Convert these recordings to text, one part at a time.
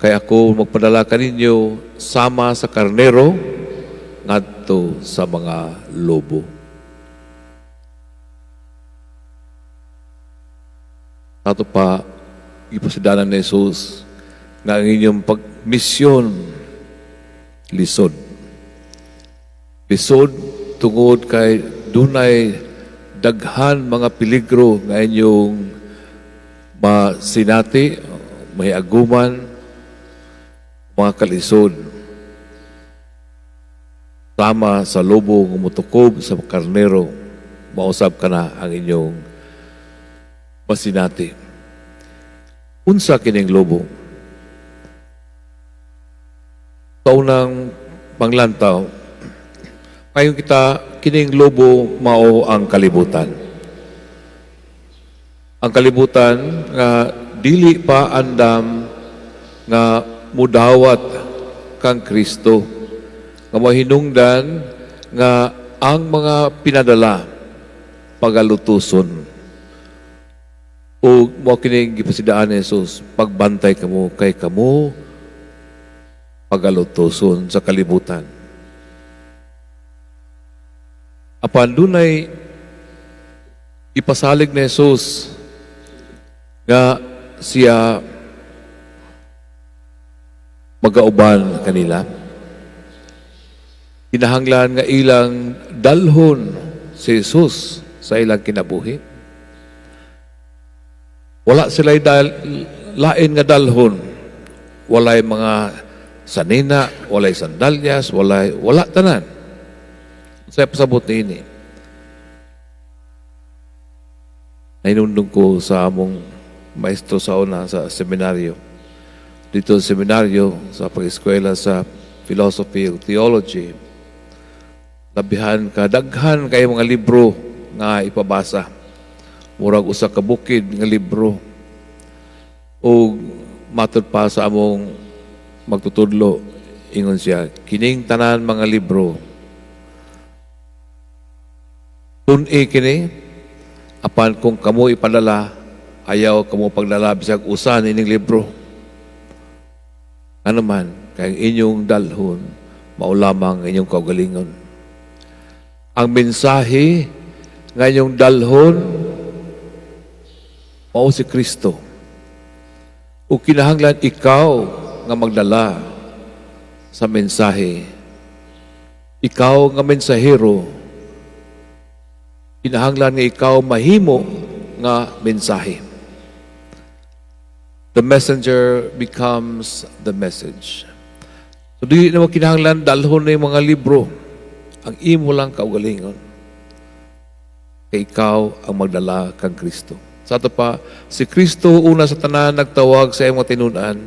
Kay ako magpadala kaninyo sama sa karnero ngadto sa mga lobo. Ato pa, gipasidanan ni Jesus nga ang inyong pagmisyon lisod. Lisod tungod kay dunay daghan mga peligro nga inyong masinati, mahiaguman, mga kalisod. Sama sa lobo nga motukob sa karnero, mausab ka na ang inyong masinati. Unsa kining lobo? Sa unang panglantaw, ngayon kita, kining lobo mao ang kalibutan. Ang kalibutan nga dili pa andam nga mudawat kang Kristo, nga mahinungdan nga ang mga pinadala pagalutuson. O mo kining gipasidaan ni Jesus, pagbantay kamo kay kamo pagalutuson sa kalibutan. Apan dunay ipasalig ni Jesus nga siya magauban kanila. Kinahanglan nga ilang dalhon si Jesus sa ilang kinabuhi. Wala sila lain nga dalhon. Walay mga sanina, walay sandalyas, wala tanan. Sa pasabot niini. Nahinumdum ko sa among maestro sa una sa seminaryo. Dito sa seminaryo, sa pag-eskwela sa philosophy ug theology, labihan ka, daghan kay mga libro nga ipabasa. Murag usa ka bukid nga libro. O matod pa sa among magtutudlo, ingon siya, kining tanan mga libro, tun-i kini, apan kung kamo ipadala, ayaw kamo pagdala bisag usa nining libro. Ano man, kay ang inyong dalhon, mao lamang inyong kaugalingon. Ang mensahe nga inyong dalhon, mao si Kristo. O kinahanglan ikaw nga magdala sa mensahe. Ikaw nga mensahero, kinahanglan nga ikaw mahimo nga mensahe. The messenger becomes the message. So dili na mo kinahanglan dalhon na yung mga libro. Ang imo lang kaugalingon. Kay ikaw ang magdala kang Kristo. Sa ato pa, si Kristo una sa tanan nagtawag sa iyang mga tinunan,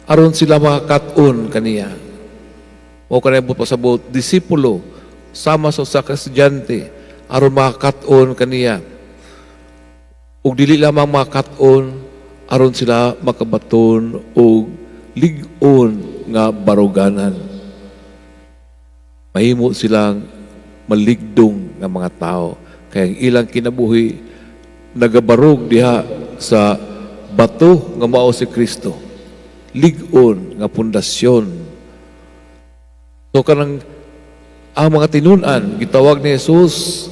aron sila makakat-on kaniya. O kanay pasabot, disipulo, sama sa usa ka estudyante, aron makakat-on kaniya. Ug dili lamang makakat-on, aron sila makabaton og lig-on nga baruganan. Mahimo silang maligdong nga mga tao. Kaya ang ilang kinabuhi nagabarog diha sa bato nga mao si Kristo. Lig-on nga pundasyon. So kanang ang mga tinunan gitawag ni Jesus,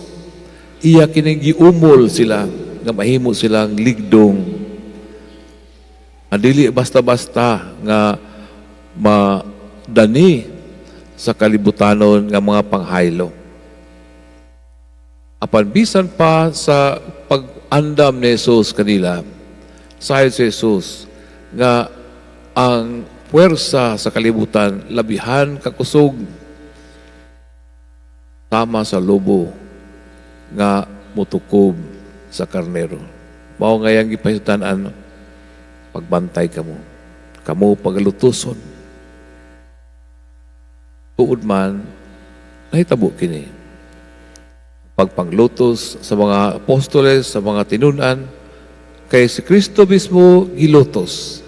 iya kining giumol sila nga mahimo silang ligdong. Nga dili basta-basta nga madani sa kalibutanon nga mga panghaylo. Apan bisan pa sa pag-andam ni Jesus kanila, sayod si Jesus nga ang puwersa sa kalibutan labihan kakusog sama sa lobo nga mutukob sa karnero. Mao nga iyang gipahitan, pagbantay kamo. Kamo pagalutuson. Tuod man, nahitabo kini. Pagpanglutos sa mga apostoles, sa mga tinunan, kay si Kristo mismo gilutos.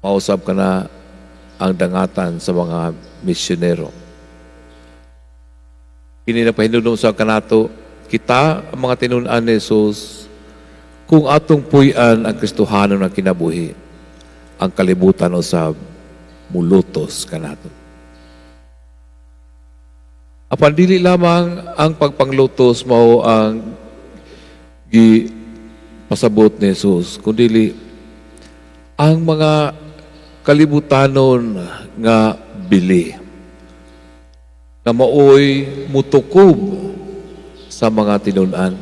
Mausab ka na ang dangatan sa mga misyonero. Kini na pahinumdum sa kanato, kita, ang mga tinunan ni Jesus, kung atong puy-an ang Kristohanon ng kinabuhi, Ang kalibutan usab mulutos kanato. Apan dili lamang ang pagpanglutos mao ang gi pasabot ni Jesus, kundi ang mga kalibutanon nga bili nga maoy mutukob sa mga tinun-an.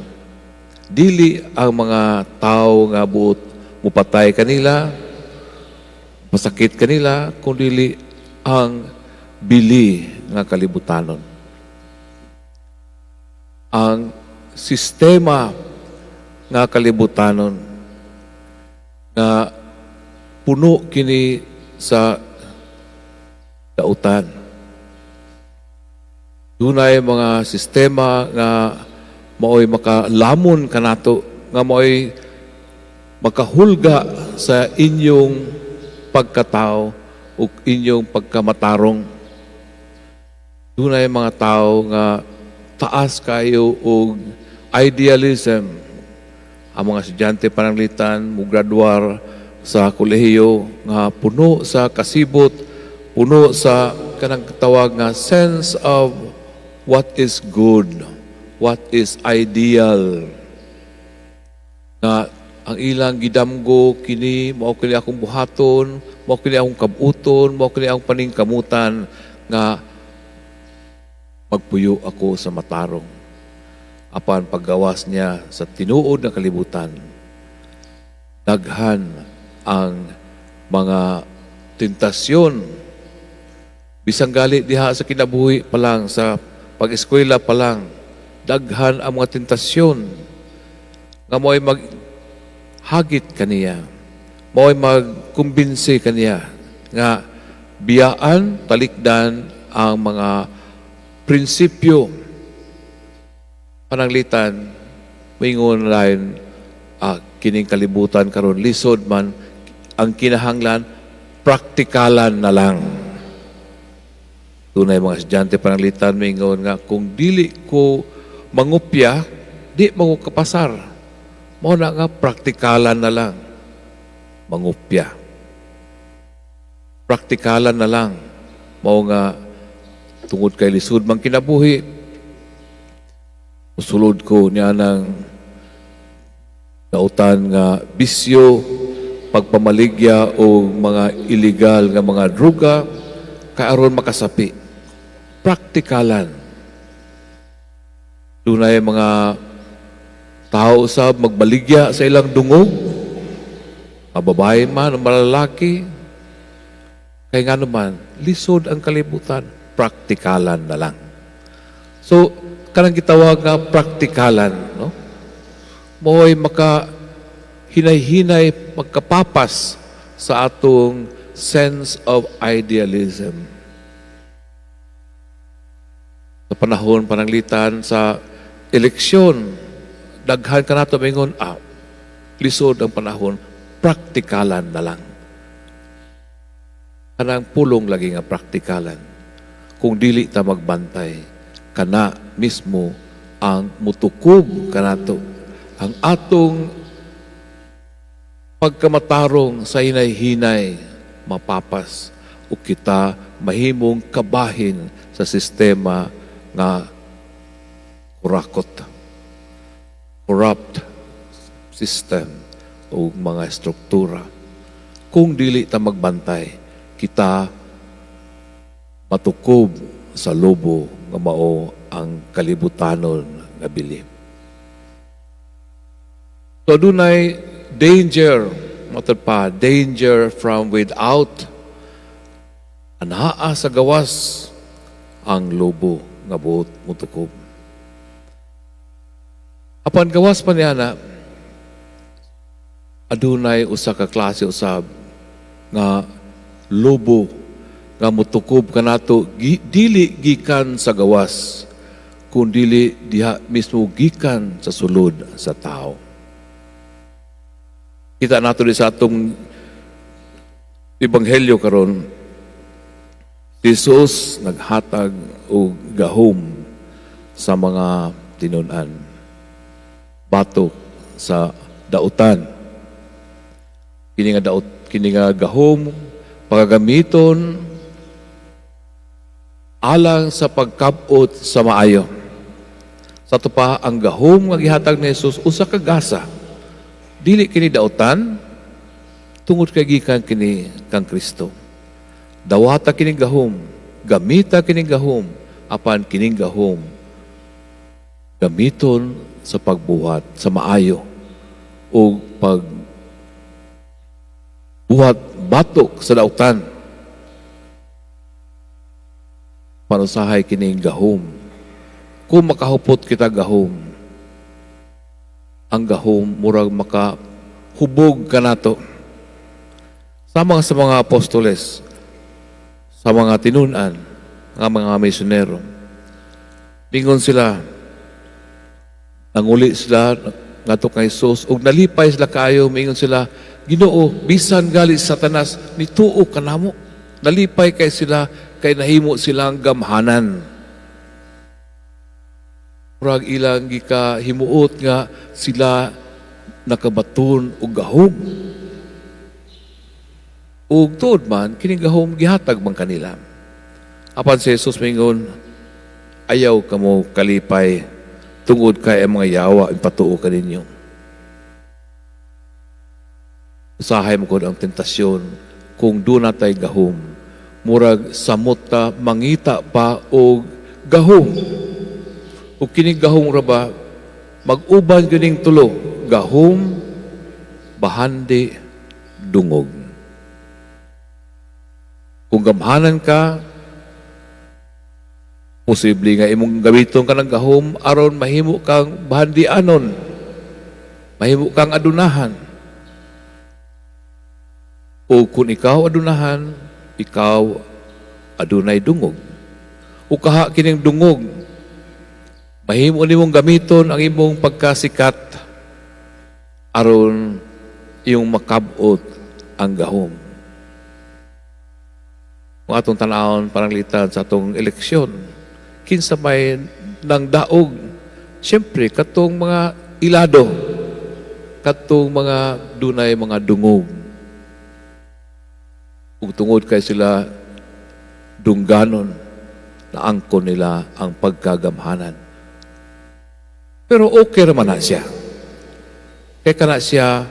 Dili ang mga tao nga buot mupatay kanila, masakit kanila, kundi ang bili nga kalibutanon. Ang sistema nga kalibutanon nga puno kini sa dautan. Dunay mga sistema nga maoy makalamon kanato, nga maoy makahulga sa inyong pagkatao o inyong pagkamatarong. Dunay mga tao nga taas kayo og idealism. Ang mga estudyante pananglitan mo graduar sa kolehiyo nga puno sa kasibot, puno sa kanang tawag nga sense of what is good, what is ideal. Nga ang ilang gidamgo kini, mao kini akong buhaton, mao kini akong kabuton, mao kini akong paningkamutan nga magpuyo ako sa matarong. Apan paggawas niya sa tinuod na kalibutan, daghan ang mga tentasyon. Bisan gali diha sa kinabuhi pa lang, sa pag-eskwela pa lang, daghan ang mga tentasyon nga mo'y maghagit kaniya, mo'y magkumbinsi kaniya nga biyaan, talikdan ang mga prinsipyo. Pananglitan, moingon lain, kining kalibutan karon lisod man, ang kinahanglan praktikalan na lang. Dunay mga estudyante pananglitan moingon nga kung dili ko mangupya, di man ko kapasar. Mao na nga praktikalan na lang mangupya. Praktikalan na lang. Mao nga tungod kay lisod man kinabuhi, musulod ko niya ng dautan nga bisyo, pagpamaligya o mga illegal nga mga droga kay aron makasapi. Praktikalan. Dunay mga tao sa magbaligya sa ilang dungog, mababae man o malalaki, kay nga naman, lisod ang kalibutan, praktikalan na lang. So, kanang gitawag nga praktikalan, no? Mo'y maka hinay-hinay magkapapas sa atong sense of idealism. Sa panahon pananglitan sa eleksyon, daghan kanato mingon, lisod ang panahon, praktikalan na lang. Kanang pulong lagi nga praktikalan. Kung dili ta magbantay, kana mismo ang mutukob kanato. Ang atong pagkamatarong sa hinay-hinay mapapas o kita mahimong kabahin sa sistema nga kurakot, corrupt system o mga struktura. Kung dili ta magbantay, kita matukob sa lobo nga mao ang kalibutanon nga bili. So dunay danger, matod pa, danger from without. Anaa sa gawas ang lobo nga buot mutukob. Apan gawas pa niya na, adunay usa ka klase usab nga lobo nga mutukob kanato dili gikan sa gawas, kundili diha mismo gikan sa sulod sa tao. Kita nato di sa atong ebanghelyo karon, si Jesus naghatag og gahom sa mga tinun-an batok sa dautan. Kini nga daot, Kini nga gahom pagagamiton alang sa pagkabot sa maayo. Sa ato pa, ang gahom nga gihatag ni Jesus usa ka gasa. Dili kini dautan tungod kay gikan kini kang Kristo. Dawata kining gahom, gamita kining gahom, apan kining gahom gamiton sa pagbuhat sa maayo o pag buhat batok sa dautan. Panusahay kining gahom. Kung makahupot kita gahom, ang gahom murag makahubog kanato. Sama sa mga apostoles, sa mga tinun-an, nga mga misyonero. Dingon sila, nanguli sila ngadto kay Jesus, ug nalipay sila kaayo, miingon sila, "Ginoo, bisan gali Satanas, nituo kanamo." Nalipay kay sila, kay nahimo silang gamhanan. Murag ilang gikahimuot nga sila nakabaton og gahom. Ug tuod man, kining gahom gihatag man kanila. Apan si Jesus mingon, "Ayaw kamo kalipay tungod kay ang mga yawa ipatuo kaninyo." Usahay mo ang tentasyon kung duna tay gahom. Murag samot ta mangita pa og gahom. Ug kining gahom ra ba mag-uban kining tulo, gahom, bahandi, dungog. Kung gamhanan ka, posible nga imong gamiton ka ng gahom aron mahimo kang bahandianon, mahimo kang adunahan. O kung ikaw adunahan, ikaw adunay dungog. O kaha kining dungog, mahimo nimong gamiton ang imong pagkasikat aron iyong makabot ang gahom. Kung atong tanawon pananglitan sa atong eleksyon, kinsa may nang daog? Siyempre, katong mga ilado, katong mga dunay mga dungog. Ug tungod kay sila dungganon, naangkon nila ang pagkagamhanan. Pero okay raman na siya. Kaya kana siya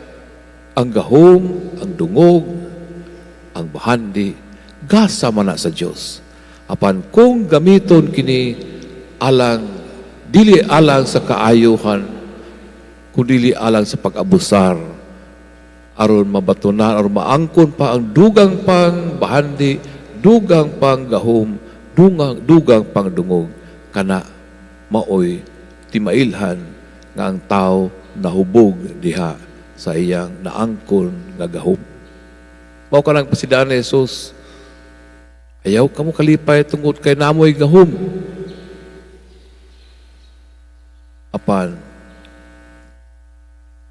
ang gahom, ang dungog, ang bahandi, gasa man na sa Dios. Apan kung gamiton kini alang, dili alang sa kaayuhan, kung dili alang sa pag-abusar, aron mabatunan, aron maangkon pa ang dugang pang bahandi, dugang pang gahom, dugang pang dungog, kana maoy timailhan nga ang tao nahubog diha sa iyang naangkon nga gahom. Mao kanang pasidaan ni Jesus, "Ayaw kamo kalipay tungod kay namoy gahom. Apan,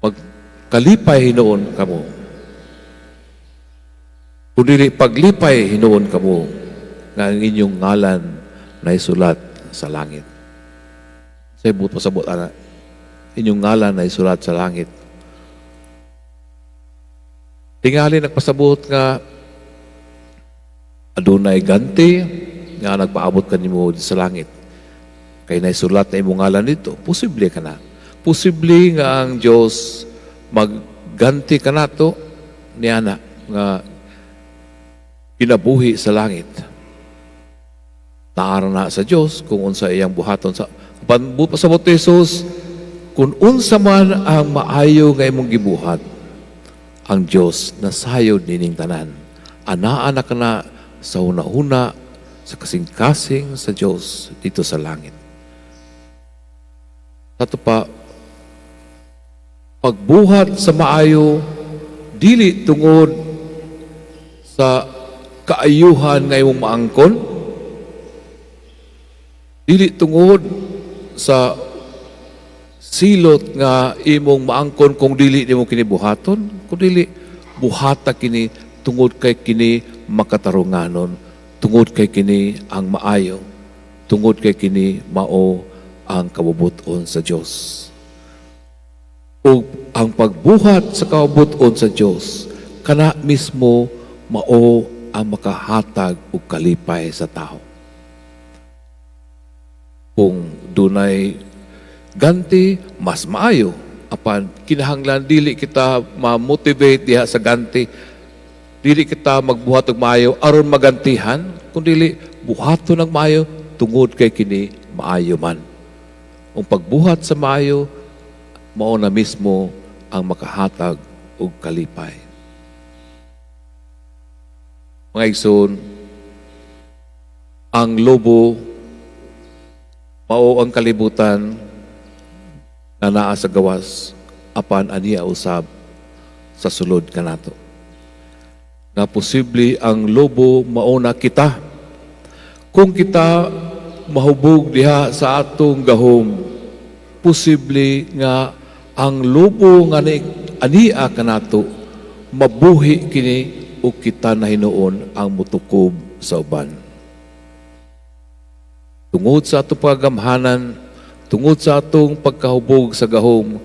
magkalipay hinuon kamo. Kung dili paglipay hinuon kamo nga ang inyong ngalan na isulat sa langit." Sa ibot pasabot ana, inyong ngalan na isulat sa langit. Tingali nagpasabot nga adunay ganti nga nagpaabot kanimo sa langit. Kay naisulat na imong ngalan dito, posible ka na. Posible nga ang Dios magganti kanato niya na nga kinabuhi sa langit. Naara na sa Dios kung unsa iyang buhaton sa pasabot ni Jesus, kung unsa man ang maayo nga imong gibuhat, ang Dios nasayod nining tanan. Anaa na kana sa huna-huna sa kasing-kasing sa Dios dito sa langit. Tato pa, pagbuhat sa maayo, dili tungod sa kaayuhan nga imong maangkon, dili tungod sa silot nga imong maangkon kung dili nimo kini buhaton, kung dili buhata kini tungod kay kini makatarunganon, tungod kay kini ang maayo, tungod kay kini mao ang kabubuton sa Dios. Ug ang pagbuhat sa kabubuton sa Dios Kana mismo mao ang makahatag og kalipay sa tao. Kung dunay ganti, mas maayo. Apan kinahanglan dili kita ma-motivate diha sa ganti. Dili kita magbuhat og maayo aron magantihan, kundi buhaton ng maayo tungod kay kini maayo man. Ang pagbuhat sa maayo, mao na mismo ang makahatag og kalipay. Mga igsoon, ang lobo mao ang kalibutan nga naa sa gawas, apan ania usab sa sulod kanato. Nga posible ang lobo mao na kita. Kung kita mahubog diha sa atong gahom, posible nga ang lobo nga ni ania kanato mabuhi kini ug kita na hinuon ang mutukob sa uban. Tungod sa atong paggamhanan, tungod sa atong pagkahubog sa gahom,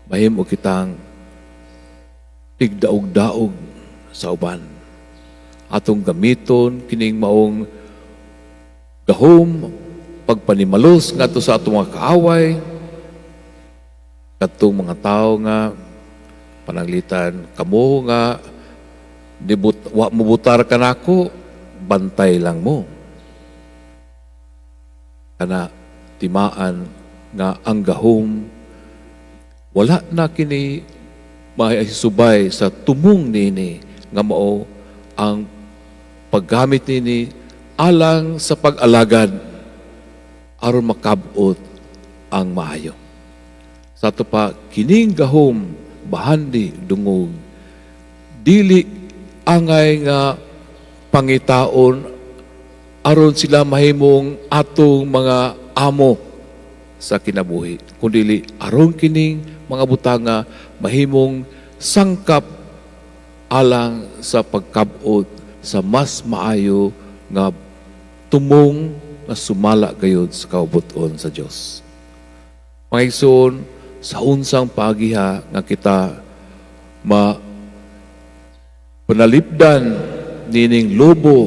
mahimo kitang tigdaog-daog sa uban. Atong gamiton kining maong gahom pagpanimalos ngadto sa atong mga kaaway, kadtong mga tao nga pananglitan kamo nga nibut, wa mubutar kanako, bantay lang mo. Kana timaan nga ang gahom wala na kini mahisubay sa tumong nini nga mao ang paggamit nini alang sa pag-alagad aron makabot ang maayo. Sa ato pa, kining gahom bahandi dungog, dili angay nga pangitaon aron sila mahimong atong mga amo sa kinabuhi, kundi aron kining mga butanga mahimong sangkap alang sa pagkabot sa mas maayo nga tumong nga sumala gayud sa kaubuton sa Dios. Mga igsoon, sa unsang pagiha nga kita ma panalipdan nining lobo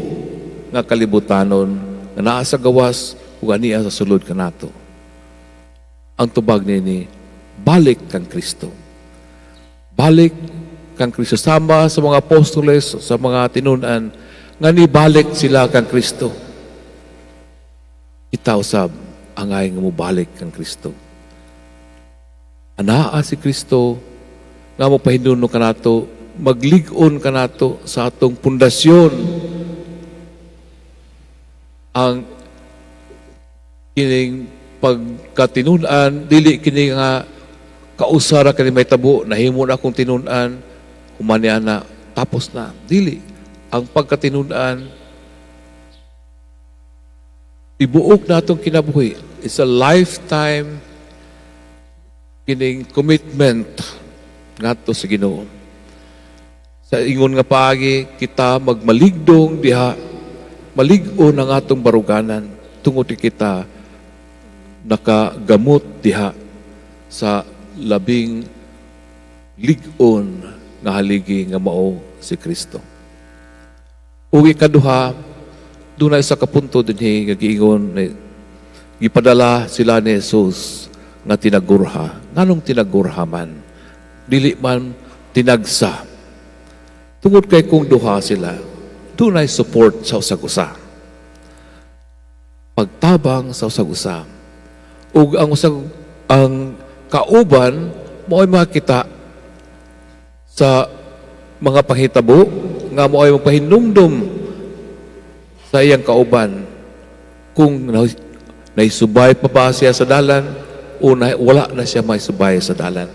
nga kalibutanon nga naa sa gawas ug ania sa sulod kanato? Ang tubag nini, balik kang Kristo. Balik kang Kristo. Sama sa mga apostoles, sa mga tinunan, nga nibalik sila kang Kristo. Kita usab, angay nga mobalik kang Kristo. Anaa si Kristo nga mo pahinumdom kanato, maglig-on kanato sa atong pundasyon, ang kining pagkatinunan, dili kini nga kausa ra kini mahitabo, nahimo na akong tinunan, human na, tapos na. Dili. Ang pagkatinunan, tibuok na atong kinabuhi. It's a lifetime kining commitment ngadto sa Ginoo. Sa ingon nga paagi, kita magmaligdong diha, malig-on ang atong baruganan tungod kay kita nakagamot diha sa labing lig-on nga haligi nga mao si Kristo. Ug ikaduha, dunay sa kapunto dinhi nga giingon ni gipadala sila ni Jesus nga tinagurha. Nganong tinagurha man? Dili man tinagsa? Tungod kay kung duha sila, dunay support sa usag-usa. Pagtabang sa usag-usa. Ug ang usag ang kauban mo'y makita sa mga panghitabo nga mo'y magpahinumdum sa iyang kauban kung naisubay pa ba siya sa dalan o na, wala na siya maisubay sa dalan.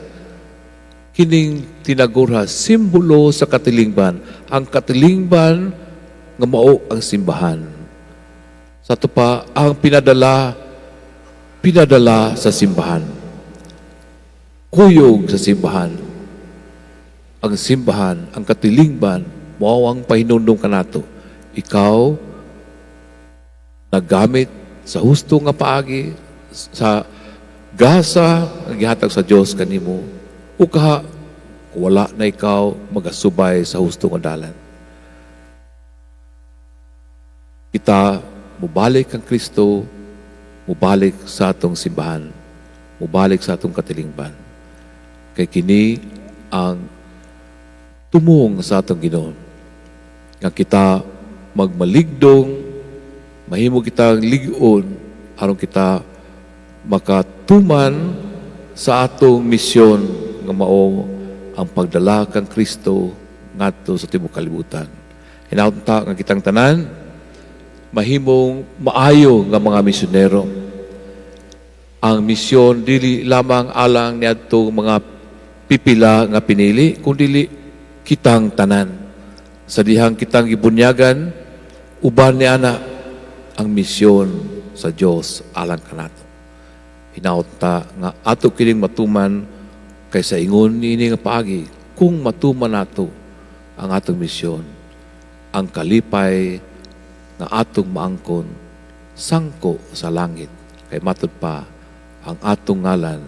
Kining tinagurha, simbolo sa katilingban. Ang katilingban nga mao ang simbahan. Sa ato pa, ang pinadala, pinadala sa simbahan. Kuyog sa simbahan. Ang simbahan, ang katilingban, mao ang pahinumdum kanato. Ikaw, nagamit sa husto nga paagi, sa gasa ang gihatag sa Dios kanimo, o kaha Wala na ikaw magasubay sa husto nga dalan. Kita mubalik kang Kristo, mubalik sa atong simbahan, mubalik sa atong katilingban. Kay kini ang tumong sa atong Ginoo nga kita magmaligdong, mahimo kitang lig-on aron kita makatuman sa atong misyon nga mao ang pagdala kang Kristo ngadto sa tibuok kalibutan. Hinaot ta nga kitang tanan mahimong maayo nga mga misyonero. Ang misyon dili lamang alang niadtong mga pipila nga pinili, kundi kitang tanan. Sa dihang kitang gibunyagan, uban ni ana ang misyon sa Dios alang kanato. Hinaot ta nga ato kining matuman, kay sa ingon niini nga paagi, kung matuman nato ang atong misyon, ang kalipay nga atong maangkon sangko sa langit, kay matud pa ang atong ngalan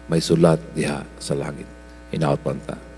may sulat diha sa langit. Hinaot pa ta.